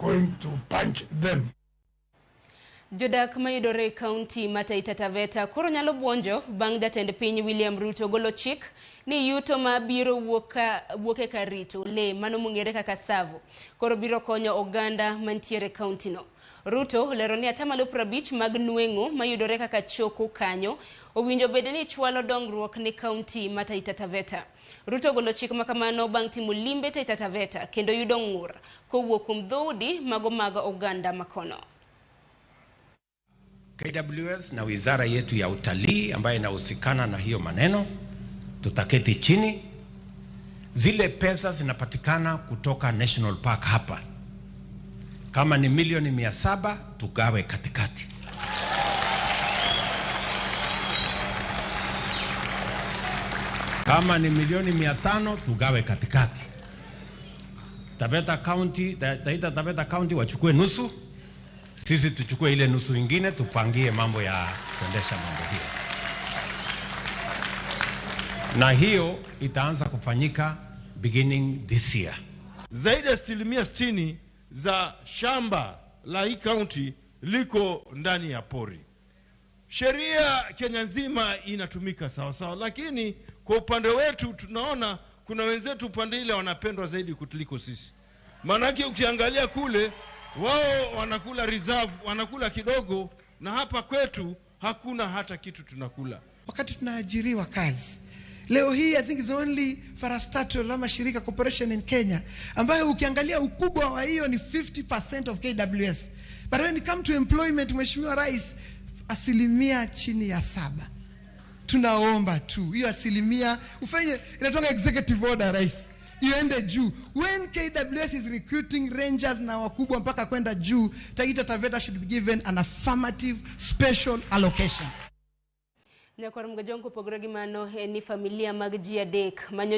going to punch them. Jodak mayudore e kaunti ma Taita Taveta koro nyalo buonjo bang' jatend piny William Ruto golo chik ni yuto ma biro wuok e kar rito le mano mong'ere kaka Tsavo koro biro konyo oganda mantiere e kaunti no. Ruto olero ni 50% mag nweng'o mayudore kaka choko kanyo owinjo bed ni chwalo dongruok ne kaunti ma Taita Taveta. Ruto ogolo chik makamano bang' timo limbe Taita Taveta kendo yudo ng'ur kowuok kuom dhoudi mago mag oganda makono. KWS na wizara yetu ya utalii ambayo inahusikana na hiyo maneno, tutaketi chini. Zile pesa zinapatikana kutoka National Park hapa, kama ni milioni 700 tugawe katikati. Kama ni milioni 500 tugawe katikati. Taveta County, Taita Taveta County wachukue nusu, sisi tuchukue ile nusu ingine tupangie mambo ya kuendesha mambo hiyo. Na hiyo itaanza kufanyika beginning this year. Zaidi ya 60% za shamba la hii county liko ndani ya pori. Sheria Kenya nzima inatumika sawa sawa, lakini kwa upande wetu tunaona kuna wenzetu upande ile wanapendwa zaidi kuliko sisi. Maanake ukiangalia kule wao wanakula reserve, wanakula kidogo, na hapa kwetu hakuna hata kitu tunakula. Wakati tunaajiriwa kazi leo hii, I think is only parastatal ama shirika corporation in Kenya ambayo ukiangalia ukubwa wa hiyo ni 50% of KWS. But when it come to employment, Mheshimiwa Rais, asilimia chini ya 7. Tunaomba tu hiyo asilimia ufanye, inatoka executive order, Rais, iende juu. When KWS is recruiting rangers na wakubwa mpaka kwenda juu, Taita Taveta should be given an affirmative special allocation. Nyakwar Mgajongo pogore gi mano en ni familia mag ji adek manyocha